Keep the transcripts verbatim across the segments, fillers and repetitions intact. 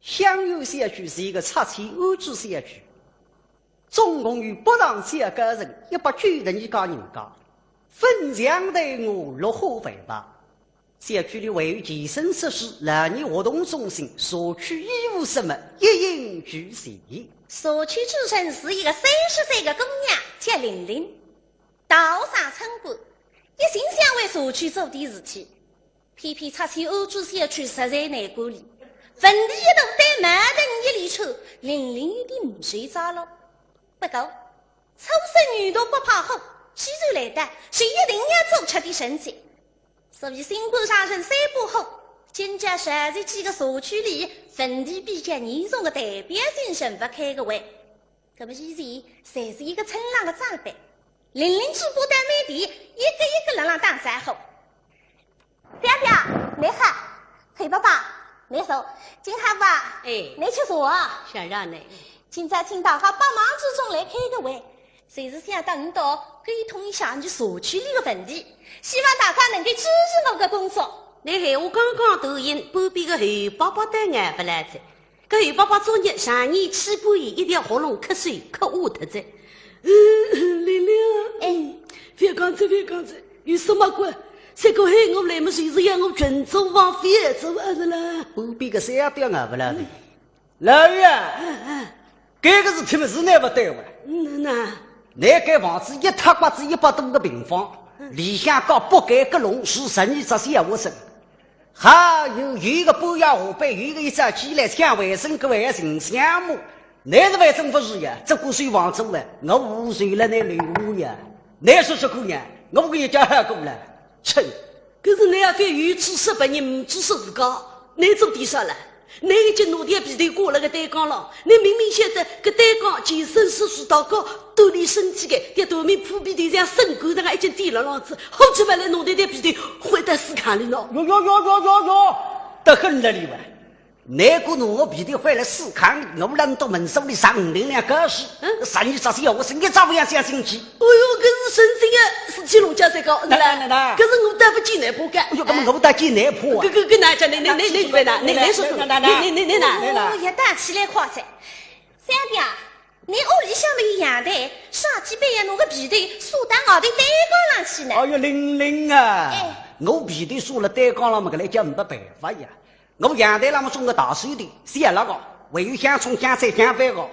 香园小区是一个拆迁安置小区，总共有八幢小高层，一百九十二家人家，粉墙黛瓦，绿化环抱。小区里还有健身设施、老年活动中心、社区医务室么一应俱全。社区主任是一个三十岁的姑娘，叫玲玲，大学生村管，一心想为社区做点事体。 偏偏拆迁安置小区实在难管理，问题一大堆，矛盾一连串，玲玲有点呒啥招了。不过，初生牛犊不怕虎，既然来到，就一定要做出点成绩。所以新官上任三把火，今朝召集几个社区里问题比较严重的代表性人物开个会。 那么以前侪是一个村浪的长辈，玲玲嘴巴倒蛮甜，一个一个辣浪打招呼。表表，你好。黑爸爸，你好。金哈爸，哎。你吃茶啊？谢谢你。今朝请大家百忙之中来开个会，就是想搭你搭沟通一下你社区里的问题，希望大家能够支持我的工作。你闲话刚刚断音，旁边个黑爸爸倒硬勿来哉。 搿黑爸爸作孽，上年气管炎一条喉咙咳嗽，咳哑脱哉。嗯，玲玲啊，哎。覅讲哉，覅讲哉，有啥么个？搿个喊我来么，就是要我群租房费，做啥子啦？旁边个小表啊，勿啦？嗯。老爷啊，哎，哎。搿个事体么是拿勿对哇。嗯，哪？拿搿房子一塌刮子一百多个平方，嗯。里向搞八间阁楼，住十二只小学生。 还有，有一个半夜下班，有一个一早起来抢卫生，搿还寻相骂。倷是卫生勿是呀？只顾收房租哎，我无罪了，倷留我呀。倷说说看呀，我搿一家好过了。切，可是倷也覅有知识别人，无知识自家，倷做点啥了？倷已经拿条被头挂辣个单杠浪，倷明明晓得搿单杠健身设施大家 锻炼身体个，迭头面铺被头像牲口一样已经垫了浪子，好几万来弄点点被头，回到死炕里喏。哟哟哟哟哟哟，得很了哩喂！倷个拿我被头回来死炕里，我懒得门手里上五两两个是，嗯？啥人啥事要我是一朝勿要相信去。哎哟，搿是神经啊，事体弄僵才讲，来来来来，搿是我带勿见倷婆个。哎哟，搿么我带见倷婆啊？搿搿搿哪讲？倷倷倷倷以为哪？倷倷说说，倷倷倷倷哪？哦，也打起来快哉。三弟啊， 倷屋里向没有阳台，啥体板要拿个被头晒到外头单杠浪去呢？哎哟，玲玲啊，哎。我被头晒了单杠浪么，搿来叫没办法呀。我阳台浪么种个大水稻，是要那个，还有香葱、香菜、香橼个。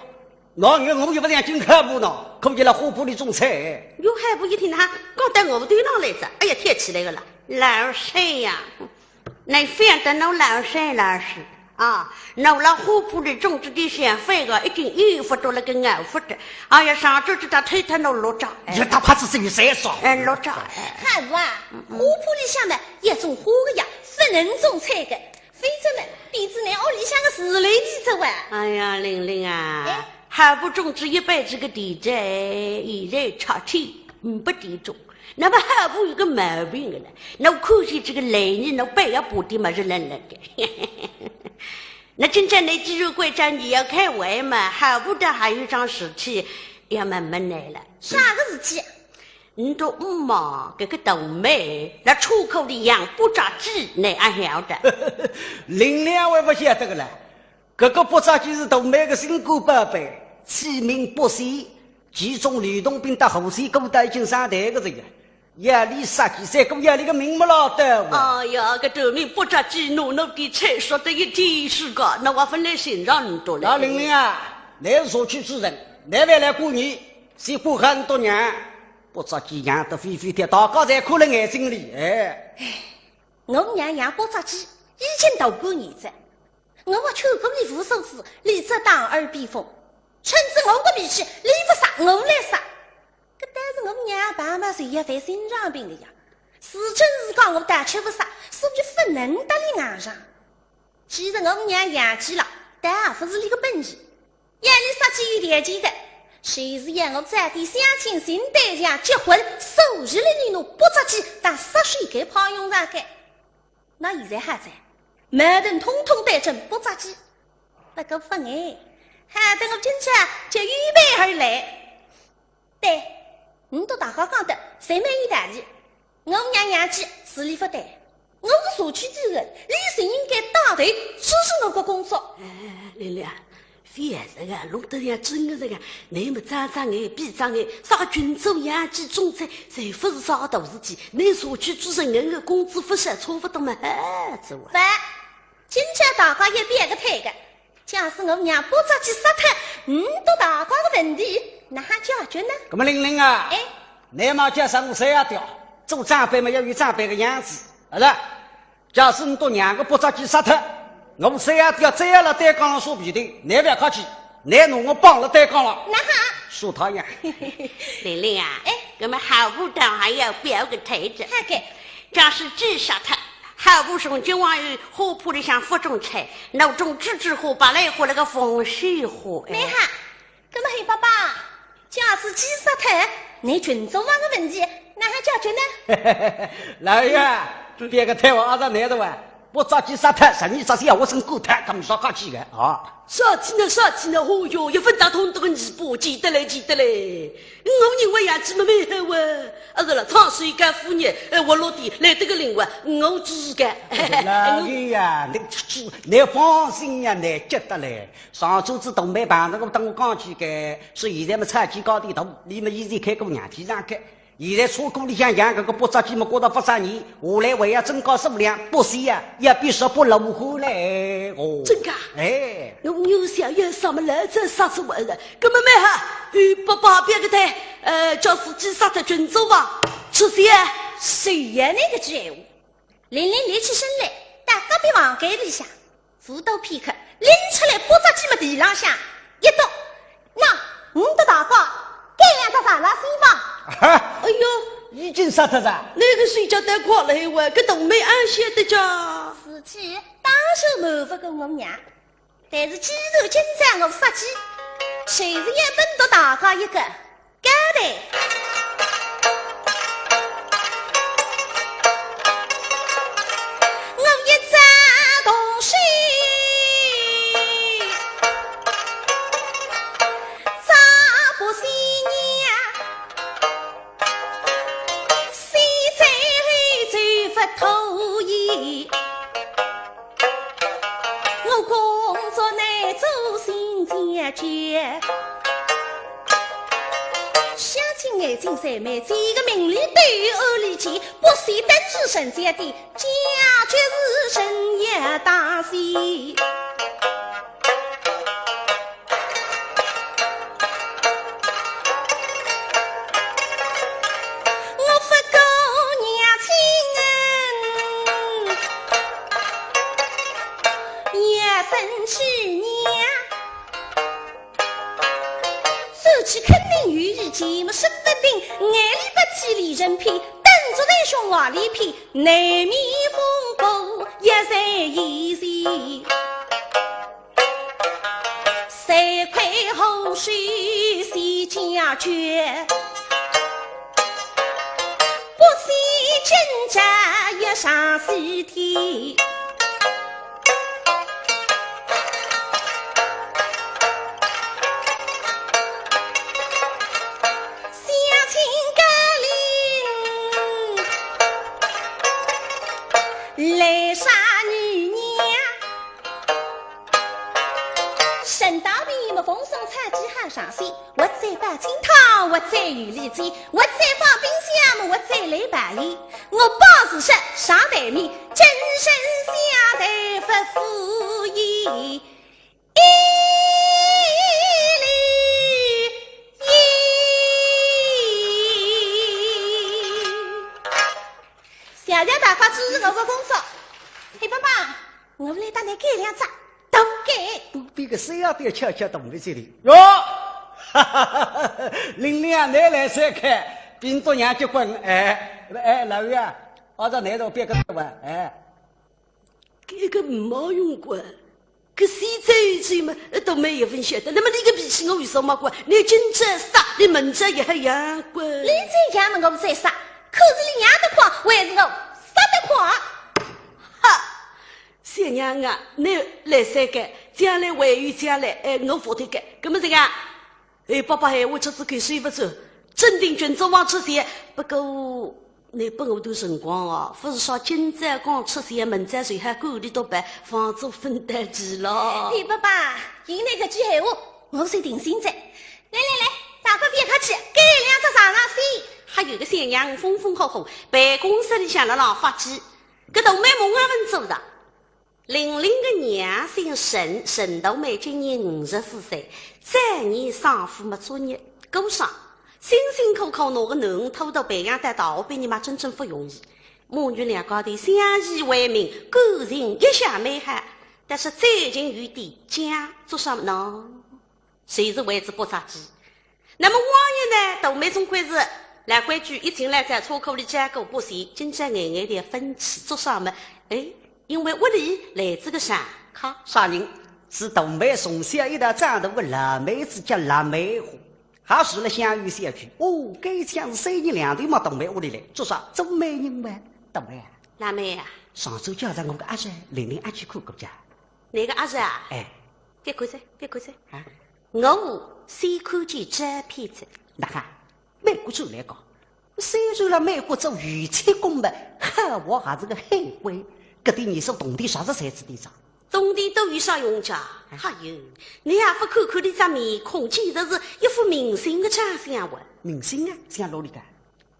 那我我又勿像金开铺呢，可以辣花圃里种菜。有海婆一听哈，搞到我头浪来哉，哎呀，跳起来个了。老三呀， 倷覅搭我老三老四啊，我辣花圃里种仔点香橼个，已经有福多了个熬福的。哎呀，上周子他推脱我落着，哎。一大拍子是有三双。哎，落着，哎。海婆啊，嗯嗯。花圃里向呢，要种花个呀，勿能种菜个，否则呢，变仔倷屋里向个自来地子哇。哎呀，玲玲啊，哎。 海婆种仔一辈子个地菜，现在拆迁，呒拨地种。那么海婆有个毛病个呢，我看见这个烂泥，我板要把点么事弄弄个。那今朝倷既然关照倷要开会嘛，海婆倒还有桩事体要问问倷了。啥个事体？ 倷个姆妈搿个大妹，辣车库里养八只鸡，倷阿晓得？玲玲还勿晓得个啦。搿个八只鸡是大妹个心肝宝贝，起名八仙，其中吕洞宾搭狐仙姑都已经上台个哉呀。夜里杀鸡，三个夜里个命没捞到啊。哎呀，搿头名八只鸡，拿拿点菜说得一天世界，那我勿来寻着倷了。那玲玲啊，倷是社区主任，倷勿要来管伊，先管好倷个娘。 八只鸡养得飞飞跳，大家侪看了眼睛里，哎。我娘养八只鸡，已经大半年哉。我劝过伊无数次，伊只当耳边风。趁仔我个脾气，伊勿杀，我来杀。搿但是我娘爸妈侪要犯心脏病个呀，是真是假我倒吃勿杀，所以勿能搭伊硬上。 其实我娘养鸡了，倒也勿是伊个本意。要伊杀鸡有条件个，就是要我早点相亲寻对象结婚，所以伊拿八只鸡当杀手钳派用场个。那现在好哉，矛盾统统对准八只鸡，不过勿碍，害得我今朝就预备而来。对，倷笃大家讲得侪蛮有道理。 我娘养鸡是伊勿对，我是社区主任，理是应该带头支持我个工作。哎，玲玲啊，覅实梗，弄得像真个实梗，倷么眨眨眼、闭眨眼，啥群众养鸡种菜，侪勿是啥大事体。倷社区主任，人个工资勿少，差勿多么好哉哇。勿，今朝大家要表个态个，假使我娘拨只鸡杀脱，呒笃大家个问题，哪哈解决呢？搿么玲玲啊，哎。倷嘛叫声我三爷爹，做长辈嘛要有长辈个样子，是吧？ 假使倷笃娘个拨只鸡杀脱，我三爷爹再要辣单杠浪耍皮头，倷覅客气，倷拿我绑辣单杠浪。哪哈？耍太阳。玲玲啊，哎。搿么好婆倒还要表个态哉。好个。假使鸡杀脱，好婆从今往后花圃里向勿种菜，拿种栀子花、白兰花，搿个凤仙花，哎。哪哈？ 搿么黑爸爸，假使鸡杀脱，倷群众房个问题，哪哈解决呢？老爷，别个太王阿是难的哇，拨只鸡杀脱，十二只小学生过脱，搿么啥客气个啊？啥体呢，啥体呢，哦哟，一份大通这个你不记得嘞，记得嘞。我认为养鸡么蛮好哇，啊是了，唱首歌夫人，哎，我落地来得个灵活，我支持个。老爷呀，倷，倷放心呀，倷急得嘞。 上周子大妹碰着我，搭我讲起个，说现在么炒鸡价钿大，俚么以前开过娘天上个，现在车库里向养搿个八只鸡么，觉得勿适意，下来还要增加数量，八仙啊，要比十八落后嘞，哦。真个啊？哎。我牛小燕啥么来这杀死我的，搿么蛮好，与爸爸别个台，呃，叫自己杀脱群众房，出去啊。谁呀那个家伙？玲玲立起身来，到隔壁房间里向， 舞刀片刻，拎出来八只鸡么地浪向一倒，喏，五斗大包，该两只上了新房。啊，哎哟，已经杀脱哉。那个睡觉得快了哇，搿大妹阿晓得家。事体当然瞒勿过我娘，但是既然今朝我杀鸡，就是要问到大家一个 交代。我一朝动身，早不新娘，死在这佛陀爷。 我工作乃做新家具，相亲眼睛侪没几个名利对我里去，不惜等于人家的家具是人家大喜。 我不过娘亲恩，也生气娘。说起肯定有意见，么说不定，眼里不起离人偏，等着在胸怀里偏，难免风波也在眼前。 谁亏后世谁家眷，不惜挣扎也上西天。 相亲高邻来杀女娘，沈大兵么风声传起好上西，我再把清汤，我再有力气，我再放冰箱么，我再来把盐，我包子是上台面，真正下台不敷衍。 一粒一。谢谢大家支持我个工作。黑爸爸，我来搭你改两只大改。不比个谁要得巧巧懂得这里哟。哈哈哈哈，玲玲啊，你来三看，并做娘结婚，哎，哎，老爷啊，二十年都别个玩，哎。 搿个没用过，搿现在有罪嘛，都没一份晓得。那么你个脾气我有什么管？你今朝杀，你明朝也还养过。你再养么我再杀，可是你养得快，还是我杀得快？哈，小娘啊，你来三个，将来还有将来，哎，我服得个。搿么这个，哎，爸爸闲话出自口说勿出，真定群众望出现，不过倷拨我段辰光哦，勿是说今朝讲出事，明朝随后管理督办，房租分担期咯。李伯伯，有倷搿句闲话，我是定心哉。来来来，大家覅客气，搿两只尝尝鲜。还有个小娘风风火火，办公室里向辣浪发髻，搿大妹梦也勿做的。 玲玲个娘姓陈，陈大妹今年五十四岁，早年丈夫没作业，过身，辛辛苦苦拿个囡儿拖大培养到大学毕业嘛，真正勿容易。母女两家头相依为命，感情一向蛮好，但是最近有点僵，做啥呢？ 就是为仔不着急。那么往年呢，大妹总归是老规矩，一进来在车库里讲个不行，今朝眼眼点分歧，做啥么？哎，因为屋里来仔个啥？看啥人？是大妹从小一道长大个辣妹子，叫辣妹花。还住了相依小区，哦，搿一腔是三日两头嘛，大妹屋里来，做啥？做媒人嘛，大妹啊。辣妹啊。上周叫着我个阿侄，玲玲阿去看过家。哪个阿侄啊？哎。覅看哉，覅看哉。啊？ 我先看见照片哉。哪哈？美国转来讲，虽然辣美国做油漆工么，好活还是个海归，搿点年数铜钿啥是赚仔点啥？铜钿多有啥用家？还有，倷也勿看看倷只面孔，简直是一副明星个长相哇！明星啊，像哪里个？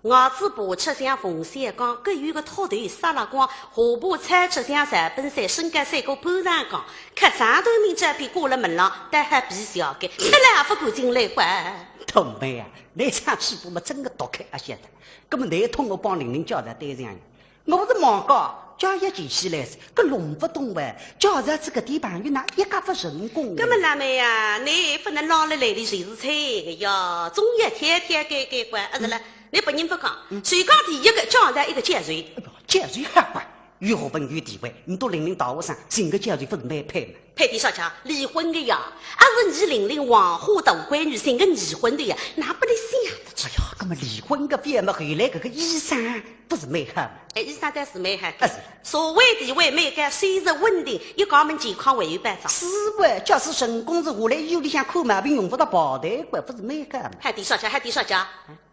牙齿拔出像冯小刚，搿有个秃头杀了光，下巴翘出像赵本山，身高赛过潘长江，看上头面照片挂了门浪，倒还比小个，看了还勿敢进来管。大妹啊，倷唱起步嘛真个毒开啊，晓得。葛么倷同我帮玲玲叫着对象呀，我勿是忙个，叫伊提起来是，搿弄勿懂喂，叫着这个地方有哪一个勿成功？葛么辣妹啊，倷勿能浪了来里随时猜个呀，总要天天改改管，啊是了。 倷别人勿讲，嗯。谁讲第一个叫来一个教授？哎呦，教授还怪，有学问有地位，倷笃玲玲大学生，寻个教授勿是蛮配吗？配点啥家？离婚个呀，阿是倷玲玲黄花大闺女，寻个离婚个呀，哪拨倷想得出？哎呀，葛么离婚个勿要么，后来搿个医生勿是蛮好吗？哎，医生倒是蛮好。啊是。社会地位蛮高，收入稳定，一家门健康还有保障。是喂，假使成功是下来医院里向看毛病用勿着跑道个，勿是蛮好吗？还点啥家？还点啥家？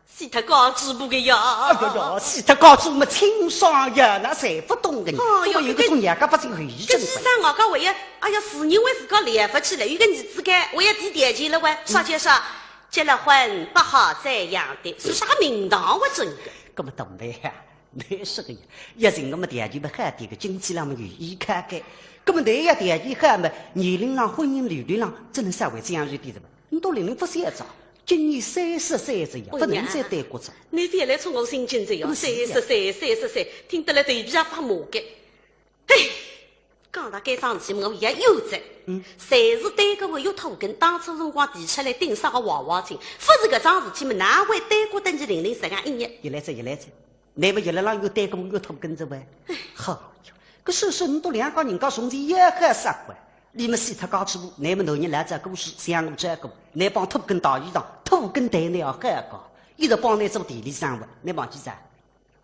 死脱家主婆个呀！哎呀呀，死脱家主婆清爽呀，那侪勿懂个呢。哦哟，搿么有个种人家勿是有医生个。搿医生啊，搿为呀，哎呀，自认为自家了勿起来，有个儿子个，为呀，提条件了喂，啥叫啥？结了婚不好再养的，是啥个名堂我真个。搿么倒霉呀，没说个呀，要是我们条件勿好点个，经济浪么有依靠个。搿么倷要条件好么，年龄浪、婚姻履历浪，只能稍微将就点个嘛。 倷笃玲玲勿小哉，今年三十三岁呀，哎呀，勿能再耽搁哉。倷覅来触我心情哉哟，嗯，是呀。三十三，三十三，听得来头皮也发麻个。嘿，讲到该桩事体，我也有哉。嗯。侪是耽搁我有拖根，当初辰光提出来顶啥个娃娃亲，勿是搿桩事体么，哪会耽搁等于玲玲实梗一日？又来哉，又来哉。 倷么一路浪有耽搁有拖根哉喂。好哟，搿说说倷笃两家人家从前也好煞个，倷么死脱家主婆，倷么男人来照顾是相互照顾，倷帮拖根汏衣裳，拖根对倷也好个，一直帮倷做地里生活，倷忘记哉？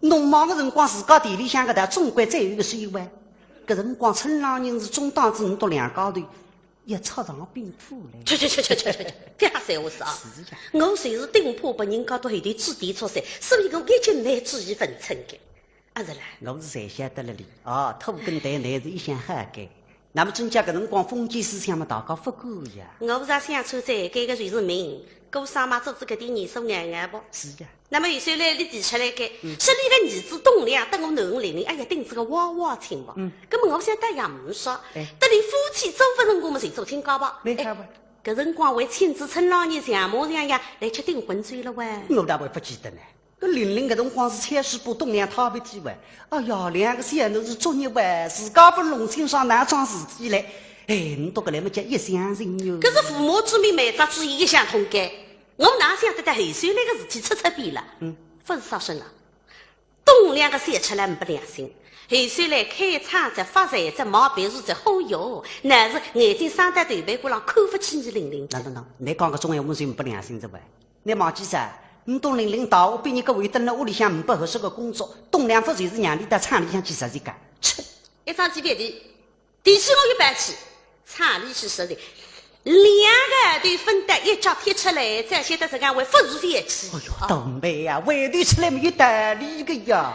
农忙个辰光，自家地里向搿搭总归再有一个收入。搿辰光村浪人是总当仔倷笃两家头 也插上病苦嘞。去去去去去去去，覅瞎说闲话啊！是呀。我就是顶怕拨人家到后头指点出山，所以我一径拿主意勿出个。啊，是啦。我是侪晓得了哩，啊，拖根对倷是一向好个。那么真叫搿辰光封建思想嘛，大家勿管呀。我是也想出哉，搿个就是命，过生嘛做仔搿点年数眼眼吧。是呀。 那么有时候呢，倷提出来个，嗯。说倷个儿子栋梁搭我囡儿玲玲，哎呀，顶仔个娃娃亲吧。嗯。葛么我想倒也没啥，哎。等倷夫妻做勿成功么，就做亲家吧。没错吧？哎，搿辰光为亲子村浪人像模像样来吃订婚酒了喂。我哪会勿记得呢？搿玲玲搿辰光是七十八栋梁太白体喂，哎呀，两个小囡是作孽喂，自家勿弄清爽哪桩事体嘞？哎，倷笃搿来么叫一厢情愿。搿是父母之命，媒妁之言一相通个。 我哪想得到后首来个事体出出变了？嗯。勿是啥事啊。栋梁个小赤佬呒良心，后首来开厂仔、发财仔、买别墅仔，哦哟，乃是眼睛生到头背骨浪，看勿起倷玲玲。喏喏喏，倷讲搿种闲话算呒良心哉喂？倷忘记哉，倷笃玲玲大学毕业过后蹲辣屋里向呒不合适个工作，栋梁勿就是让俚到厂里向去实习个？切！一桩事体， 提起我一板起，厂里去实习。两个号头分得一脚踢出来，再晓得实梗会勿是饭吃。哎哟，大妹呀，回头出来没有道理个呀。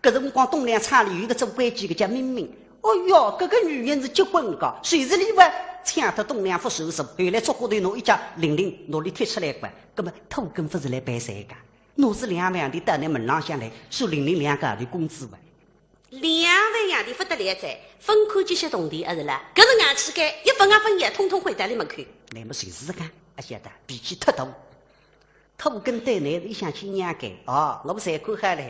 搿辰光东粮仓里有一个做会计个叫明明，哎哟，搿个女人是结棍个，随时里哇抢脱东粮勿收手，后来捉过头拿一脚零零拿伊踢出来个，葛末土根勿是来办事个，拿仔两万钿到㑚门浪向来，收零零两个号头工资哇。 两万洋钿勿得了哉，分看见些铜钿阿是啦？搿是硬气概，一分也勿要，统统还到伊门口。乃末就是实梗，阿晓得脾气忒大。土根对倷是一向亲娘个，哦，我侪看好了，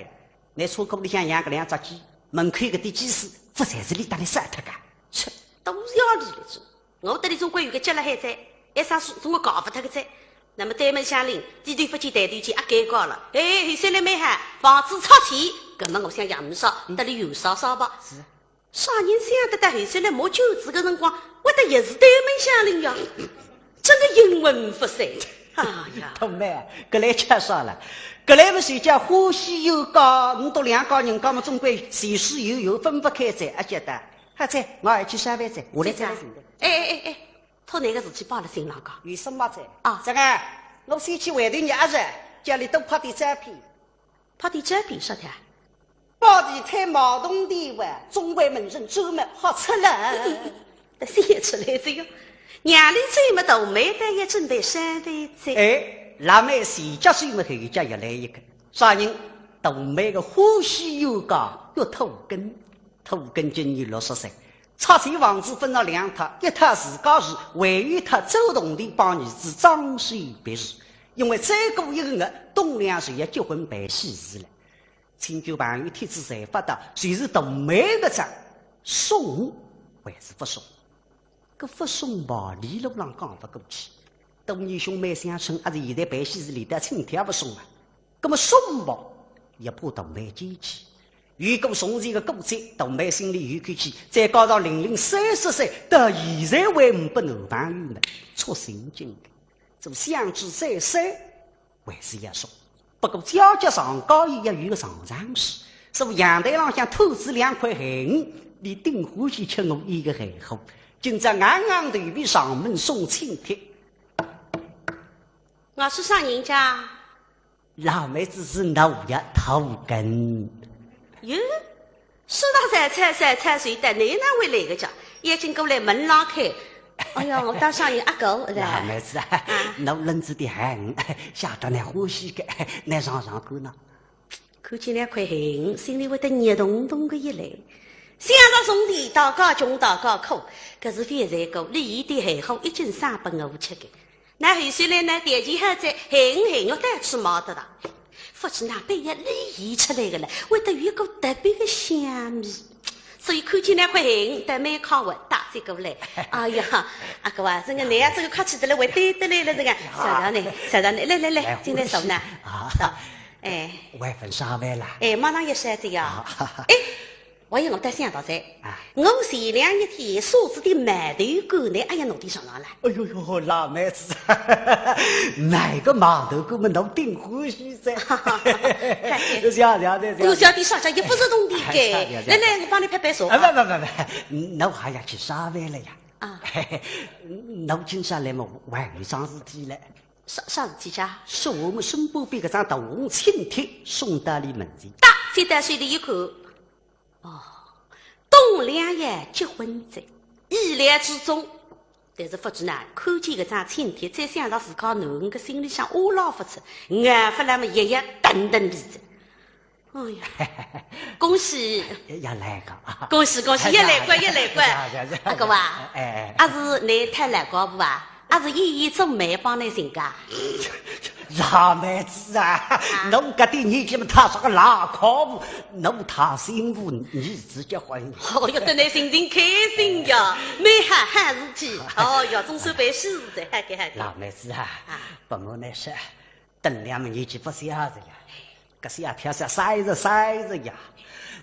倷车库里向养个两只鸡，门口搿点鸡屎，勿侪是伊搭倷撒脱个？切，都是要理了，这。 我搭伊总归有个结辣海哉，一啥事总归搞勿脱个哉。乃末对门乡邻，低头勿见抬头见，也尴尬了。哎，后首来蛮好，房子拆迁，搿么我想也没啥，搭伊有啥啥吧。是。啥人想得到后首来没救治个辰光，会得也是对门乡邻呀？真个阴魂不散。哎呀，大妹，搿来吃啥了？搿来么谁叫欢喜冤家，倷笃两家人家么总归前世有缘分勿开哉，阿晓得。 好哉，我要去上班哉，下来再来寻倷。哎哎哎哎，托倷个事体摆辣心浪个。有啥么哉？啊，这个，我先去回头伲阿侄，叫伊多拍点照片。拍点照片啥体啊？摆地摊卖铜钿哇，中环门神专门好吃了。得现出来哉哟，让伊走么大妹倒也准备上班哉。哎，辣辣前脚走么后脚又来一个，啥人？大妹个欢喜冤家，叫土根。 土根今年六十岁，拆迁房子分了两套，一套自家住，还有一套周同弟帮儿子装修别墅。因为再过一个月，东良就要结婚办喜事了。亲眷朋友帖子侪发到，就是大妹个账，送还是勿送？搿勿送吧，理路浪讲勿过去。大年兄妹相称，阿是现在办喜事连到请帖勿送啊？ 葛么送吧，也怕大妹见气。如果从前个过节，大妹心里有口气，再加上玲玲三十岁，到现在还呒不男朋友呢，出神经个。做相知再三，还是要送。不过姐姐上高一要有个上上势，所以阳台浪向摊仔两块咸鱼，伊顶欢喜吃我一个咸货。今朝硬硬头皮上门送请帖。我是啥人家？ 老妹子是奴呀，土根。哟，说到这，这，这，这，谁带你哪会来个家？眼睛过来门拉开。哎呀，我当上你阿狗，是吧？老妹子啊，啊。侬冷子的很，晓得你欢喜个，你尝尝看呐。看见两块咸鱼，心里会得热咚咚个一来。想到从前大家穷大家苦，可是现在过，俚一点咸货已经省拨我吃个。 那后首来呢，条件好哉，咸鱼咸肉到处买得到。勿知哪般一粒现出来个了，会得有一股特别个香味。所以看见那块咸鱼，倒蛮快活，带仔过来。哎呀，阿哥啊，这个侬啊，这个客气得来，会得得来了，这个，谢谢侬，谢谢侬，来来来，进来坐呢。啊，哎，还勿上饭啦？哎，马上要上哉呀。啊。哎， 我有我倒想到哉，啊。我前两日天烧仔点馒头干呢，哎呀，侬点尝尝了。哎呦呦，老妹子，哪个馒头干么侬顶欢喜哉？谢谢，谢谢，谢谢。我晓得啥叫一不是铜钿哎，谢谢，谢谢。来来，我帮侬拍拍手。啊，不不不不，侬还要去上班了呀？啊。侬今朝来么，还有桩事体嘞。啥，啥事体家？是我们身边边搿张大红请帖送到你门前。打，再到手里一看， 哦，东良也结婚哉，意料之中。但是勿知呢，看见搿张请帖，再想到自家囡儿个心里向窝牢勿出，眼泪么一一等等流哉。哎呀，恭喜！要来个啊。恭喜恭喜，哎呀，要来个，要来个。呀呀呀。阿哥啊，哎哎。阿是侬讨老家婆啊？ 阿是伊伊做媒帮侬寻个？老妹子啊，侬搿点年纪么讨啥个老家婆，侬讨新妇儿子结婚。哦哟，等侬心情开心呀，蛮好好事体。哦哟，总算办喜事哉，好个好个。老妹子啊，啊。勿瞒侬说，等良么年纪勿小哉呀。 搿是要跳下三十三十呀，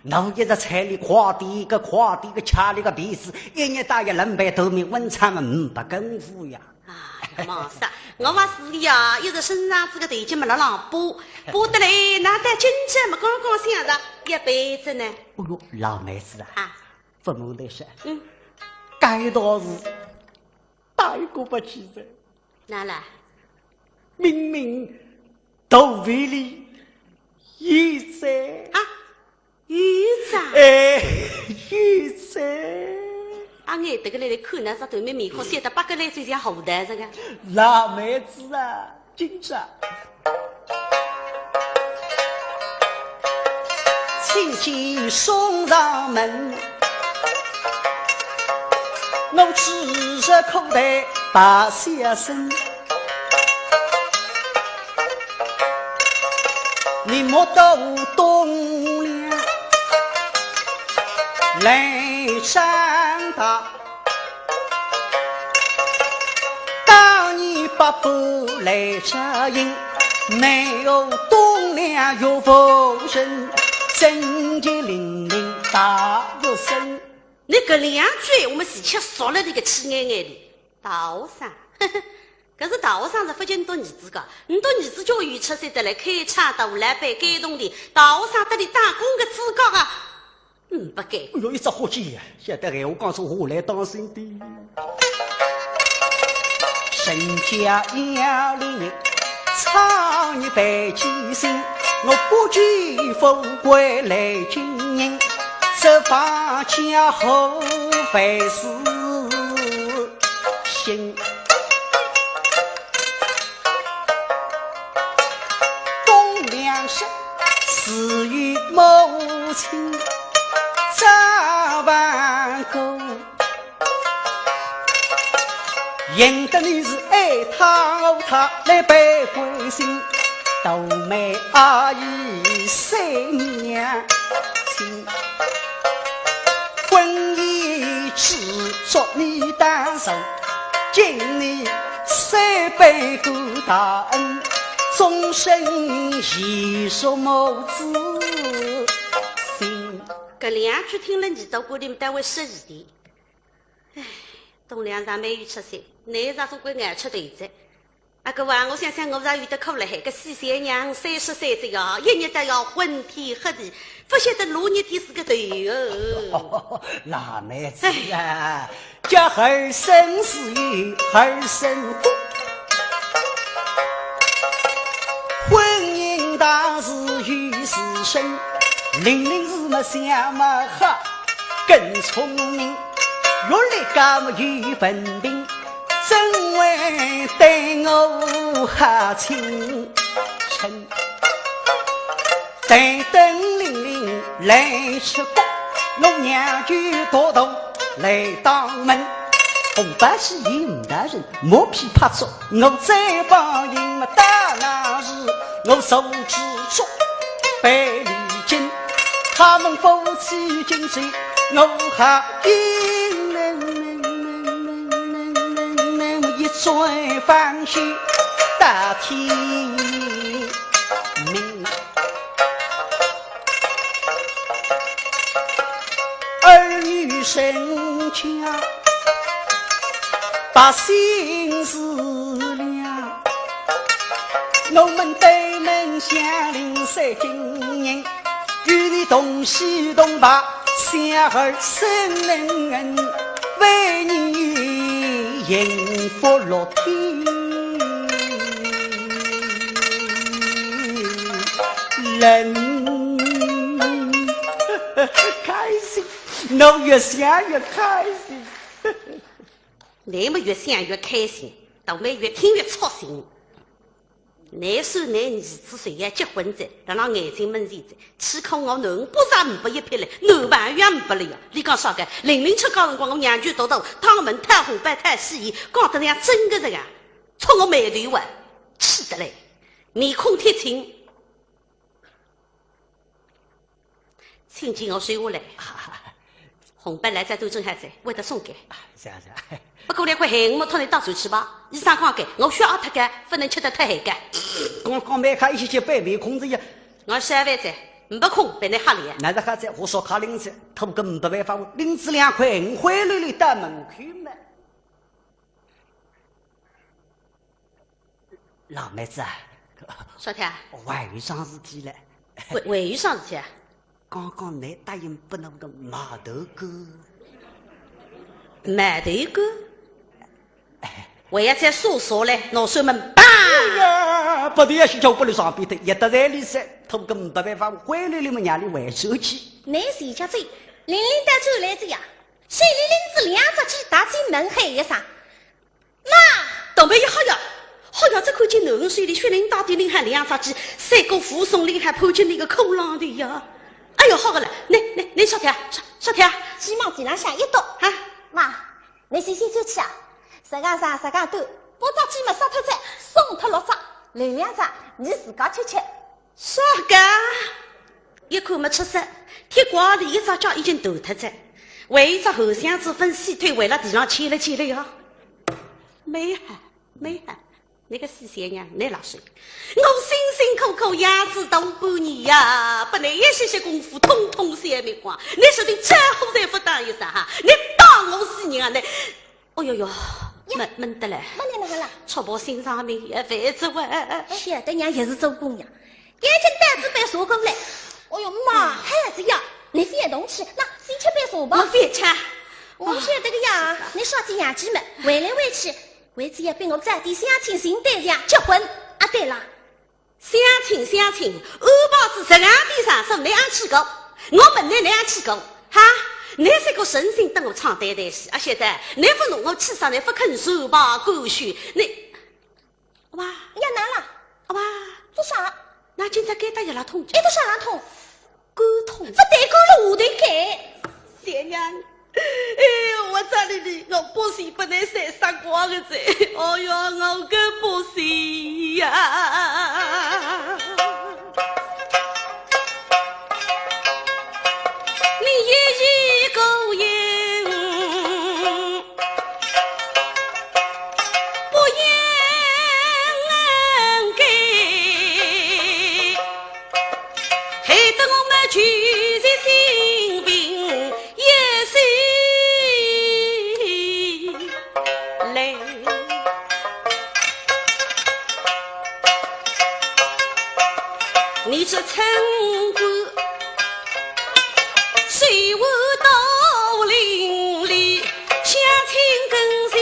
侬一日彩礼快点个，快点个，吃里个鼻子，一日到夜冷板头面，温差么五百功夫呀。哎呀，忙啥？我嘛是呀，一日身上搿个头巾么辣浪扒，扒得来，哪到今朝么刚刚想着一辈子呢？哦哟，老妹子啊，啊。勿瞒侬说，嗯。该倒是 大过勿去哉。哪啦？明明肚皮里有哉。啊，有哉？哎，有哉。阿呆得个来看，哪只头面面孔，笑得八个来嘴像猴蛋子个。辣妹子啊，今朝 请进送上门，我只是口袋把小生，你莫到东梁来张大。 当年伯伯来接应，奈何东梁岳父人，身体凌凌大学生。你搿两句闲话么是吃熟了，你个气眼眼的。大学生，呵呵，搿是大学生是勿见倷儿子个，倷儿子叫有出息得来，开厂大老板，该动的，大学生搭你打工个资格啊， 嗯，勿该。哎哟，一只火箭呀，晓得闲话讲出话来当心的。人家要论人，操你背起心，我不计富贵来经营，这把家伙万事兴。 东梁是死于母亲早亡故，认得你是爱他，他来背归心，倒霉阿姨三娘亲。 婚姻之祝你当受，敬你三杯干大恩，终身依附母子心。搿两句听了耳朵管里面单位适意的。唉，东梁倒霉有出息，倷是总归眼出头哉。 啊，搿话我想想，我是有得苦了嘿，搿四三娘三十三岁哦，一日到夜昏天黑地，勿晓得哪日天是个头哦。辣妹子啊，哎。叫儿孙自有儿孙福，婚姻大事有时辰，玲玲是么想么好，更聪明，学历高么有文凭， 怎会对我好亲亲？等等玲玲来出阁，我娘舅大大来当门。红包是有五大人，莫批拍桌，我再报应么到那时，我手指着百里金，他们夫妻金水，我好应。 一转方向到天明。儿女成家，百姓是了。我们对门乡邻三金人，与你同喜同悲，想儿孙恩恩，为你 幸福乐天人。开心，我越想越开心。倷么越想越开心，倒霉越听越操心。 倷说倷儿子虽然结婚哉，辣辣眼睛门前哉，岂可我囡儿不是呒不一撇嘞，男朋友也呒不了呀。倷讲啥个？玲玲出嫁辰光，我娘舅大大当门讨红包讨喜宴，讲得像真个实梗，触我霉头啊，气得嘞，面孔铁青。 请进我水壶来。红包来哉，都准好哉，会得送给。啊，是啊，是啊。不过两块钱我托倷带转去吧，医生讲个，我血压太高，不能吃得太咸个。刚刚买卡一些些白面孔子呀。我消费者，呒不空，被倷吓了。那是好哉，我说卡零子，他们根本没办法，我拎仔两块钱回来了，到门口嘛。 老妹子啊，啥体啊？还有桩事体嘞。还，还有桩事体啊？刚刚倷答应拨我个卖豆干。卖豆干？哎，还要再说说嘞，拿扇门，砰！哎呀，不对呀，是叫不能上边的，也得罪你噻，拖个没办法，回来你们让你回转去。倷自家走，拎拎带转来仔呀，手里拎仔两只鸡踏进门喊一声：“妈！”倒霉一吓呀，吓呀，只看见囡儿手里血淋淋的拎好两只鸡，赛过武松拎好潘金莲个裤浪头呀。哎哟，吓个了，倷，倷，倷啥体啊？啥，啥体啊？鸡往地浪向一倒，啊？妈， 倷先先转去啊，实梗长实梗短，八只鸡么杀脱仔，送脱六只，留两只，倷自家吃吃。啥个？一看没出息，铁拐李一只脚已经断脱仔，为一只后生子分死脱，为了地浪牵了牵了呀。蛮好，蛮好。 倷个死小娘，倷老实，我辛辛苦苦养仔大半年呀，拨倷一歇歇功夫，统统消灭光。倷说倷招呼侪勿打一声哈，倷当我死人啊倷？哦哟哟，呀，闷，闷得来。闷得哪哼啦？戳破心肠里也烦着我。晓得娘也是做姑娘，赶紧担仔杯茶过来。哦哟妈，孩子呀，倷覅动气，喏，先吃杯茶吧。我覅吃。我晓得个呀，倷说起养鸡么，回来回去， 为仔要逼我早点相亲寻对象结婚，啊对了。相亲相亲，安排仔实梗点场所倷阿去过，我问倷倷阿去过，哈？倷是个存心搭我唱对台戏，啊晓得，倷勿弄我气煞，倷勿肯收吧，狗血，倷，哇，呀，哪啦？哇，做啥？那今朝该搭伊拉通一道啥啦通？ 沟通。勿对，沟了下头该。小娘，哎，我这里里，我不是本来是杀光的这，哦哟，我个不是呀。你一一勾引，不应该。 害得我们聚集性病也是累。你这村官，水患到林里， 相亲跟随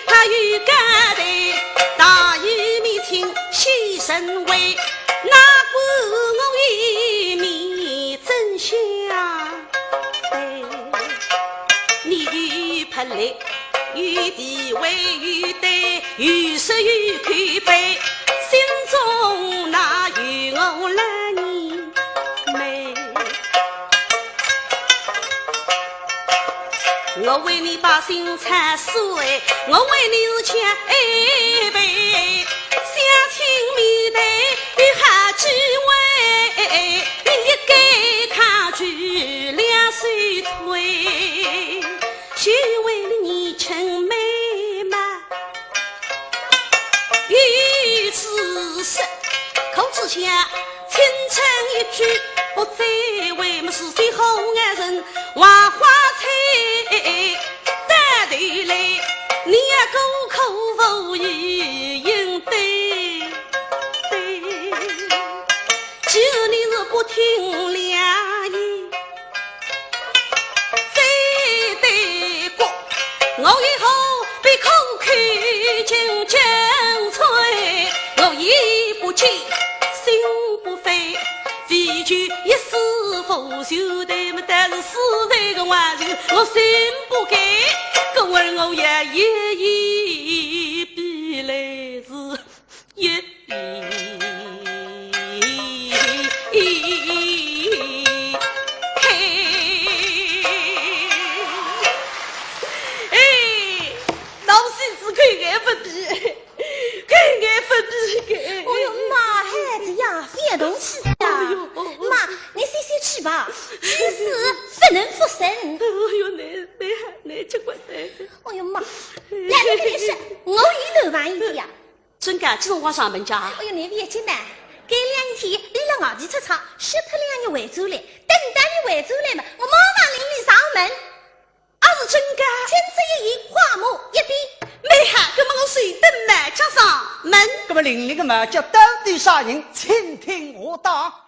还有家头，大义灭亲喜成为，哪管我一面真相对？你有魄力，有地位，有胆，有势有口碑，心中哪有我烂泥妹？ 我为你把心操碎，我为你是强爱呗。相亲面对有好机会，你一概抗拒两手推，就为你年轻美貌。 与此时，可知晓青春一去不再回，么是谁好爱人花花菜。到头来，你也孤苦无依，应对对。既然你是不听良言， 非得过，我以后必苦口进进退，我眼不见心不飞，为求一世无仇，对么但是世代个冤仇，我心不甘，故而我也一一避雷是 一嘿，哎，老戏子口眼勿闭，口眼勿闭个。哦哟，妈，孩子呀，覅动气呀。哎哟，妈，你歇歇气吧，一世不能复生。哎哟，难，难，难吃苦，难。哦哟，妈，来，你跟你说，我有头发一点呀。 真个，几辰光上门介？哎哟，难为情呐，搿两日天伊辣外地出差，歇脱两日回转来，等到伊回转来嘛，我马上领伊上门。啊，是真个？青出于蓝，花无一点。蛮好，搿么我随等马脚上门。搿么领领个马脚到底啥人？请听我讲。